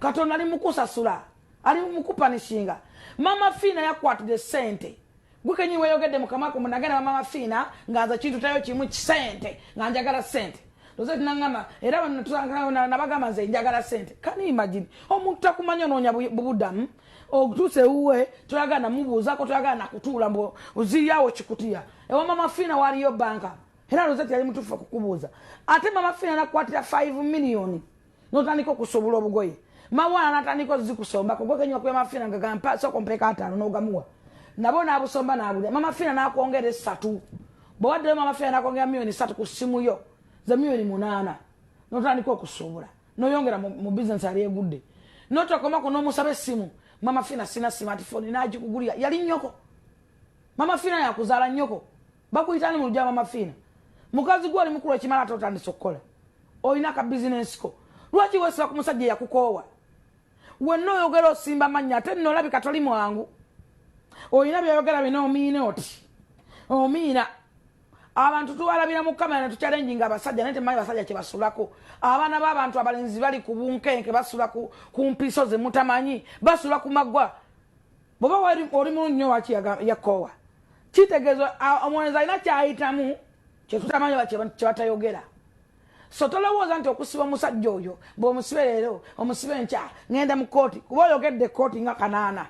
Katonda ali mukusasula, ali mukupunishinga. Mama Fiina yakwatidde sente. Gwe kenyi weyogedde mukamako munagenda Mama Fiina nga nze kintu tayo kimu kisente, nga njagala sente. Rosette nangamba era nabagamba nze njagala sente. Can you imagine? Omuntu takumanya, onoonya bubudamu, otuuse ewuwe, toyagala namubuuzako, toyagala nakutuula, mbu oziryawo kikutiya. Ewa Mama Fiina waliyo banka. Era Rosette yali mutuufu okukubuuza. Ate Mama Fiina nakukwatira 5 million notandika okusobola obugoye. Mawana natandika ozikusombako. Gwe kenywa kuya Mama Fiina nga gampa soko mpeka 5, n'ogamuwa, nabo n'abusomba n'abulya. Mama Fiina n'akwongera 3. Bwewaddeyo Mama Fiina n'akwongera miliyoni 3 ku ssimu yo, ze miliyoni 8, notandika okusuubula, noyongera mu bizinesi yali egudde, notokomako n'omusaba essimu. Mama Fiina sina smartphone, n'agikugulira. Yali nnyoko Mama Fiina yakuzaala? Nnyoko bakuyitani mu lujja? Mama Fiina, mukazi gwe oli mukulu ekimala, ate otandise okukola, olina ka bizinesi ko. Lwaki weesiba ku musajja eyakukoowa? Wenna oyogera osimba mannya, ate nno olabika toli mwangu. Olina byayogera bina omiina oti omiina. Abantu tubalabira mu kamera netuchallenginga abasajja, naye temanyi basajja kyebasulako. Abaana b'abantu abalenzi bali ku bunkenke, basula ku mpiso ze mutamanyi, basula ku maggwa. Bw'oba oli mulungi nnyo, waki yakoowa? Kitegeeza omulenzi alina kyayitamu kyetutamanyi oba kyebatayogera. So tolowooza nti okusiba omusajja oyo, bw'omusibe leero, omusibe enkya ŋŋenda mu kooti, kuba oyogedde kooti nga kanaana,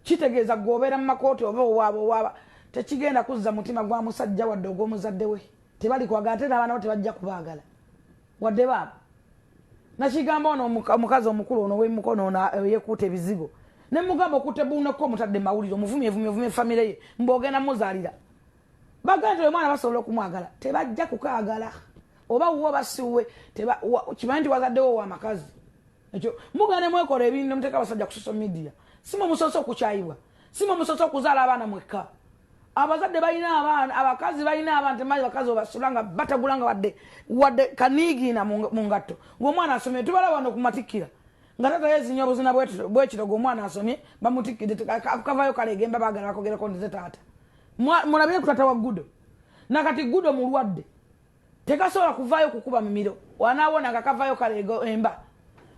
kitegeeza gwe obeera mu makooti oba owaaba owaaba. Tekigenda kuzza mutima gwa musajja wadde ogw'omuzadde we. Tebali kwagala, ate n'abaana bo tebajja kubaagala wadde baabo. Nakigamba ono omukazi omukulu ono ow'emukono ono eyekuuta ebizigo, ne mugamba okutte bunako omutadde mawulire, omuvumye vumye vumye famire ye, mbw'ogenda muzaalira baganda nti omwana basobola okumwagala. Tebajja kukaagala, oba wuwe oba si wuwe. Kimanyi nti wazaddewo owamakazi. Ekyo mugende mwekola ebintu nemuteeka abasajja ku social media. Si mwe musoose okukyayibwa, si mwe musoose okuzaala abaana mwekka. Abazadde balina abaana, abakazi balina abaana. Temanyi bakazi obasula nga batagula nga wadde kaniigiina mu ngatto ng'omwana asomye. Tubala wano ku matikkira nga tata yezinya obuzina bwekiro, omwana asomye, bamutikidde, kavayo kalegemba, baagala bakogereko nze taata. Mulabire ku tata wa Gudo. Nakati Gudo mulwadde, tekasobola kuvaayo kukuba mimiro. Wanaawona nga kavaayo kaleego emba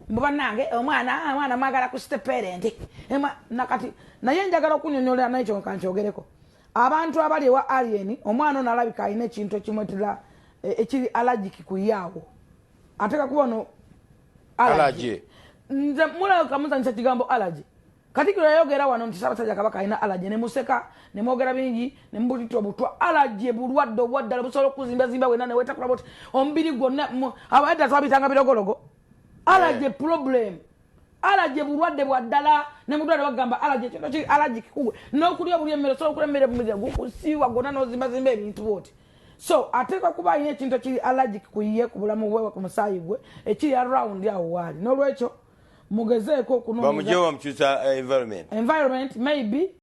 mbu bannange omwana, omwana mwagala ku step parent. Nakati naye njagala okunyonyolera nakyo kankyogereko. Abantu abali ewa Alien, omwana ono alabika alina ekintu ekimwetera ekiri allergic ku yaawo, ateeka kuba ono allergy. Nze mulabika muzanyisa kigambo allergy. Katikiro yayogera wano nti Ssaabasajja Kabaka alina allergy, ne museka, ne mwogera bingi, ne mubutita obutwa. Allergy bulwadde obwaddala busobola okuzimbazimba wena newetakula boti omubiri gwonna. Abadda twabitanga birogologo. Allergy problem, allergy bulwadde bwa ddala. Ne mudwaliro bagamba allergy, ekintu kiri allergic kuwe n'okulya obuli emmere, osobola okulya emmere mubiri gukusiiwa gwonna n'ozimbazimba ebintu bwoti. So ateekwa kuba alina ekintu ekiri allergic ku ye, ku bulamu bwe, ku musaayi gwe, ekiri around awo waali. N'olwekyo mugezeeko okunoonyeza. Bamujewo, bamukyusa environment. Environment maybe.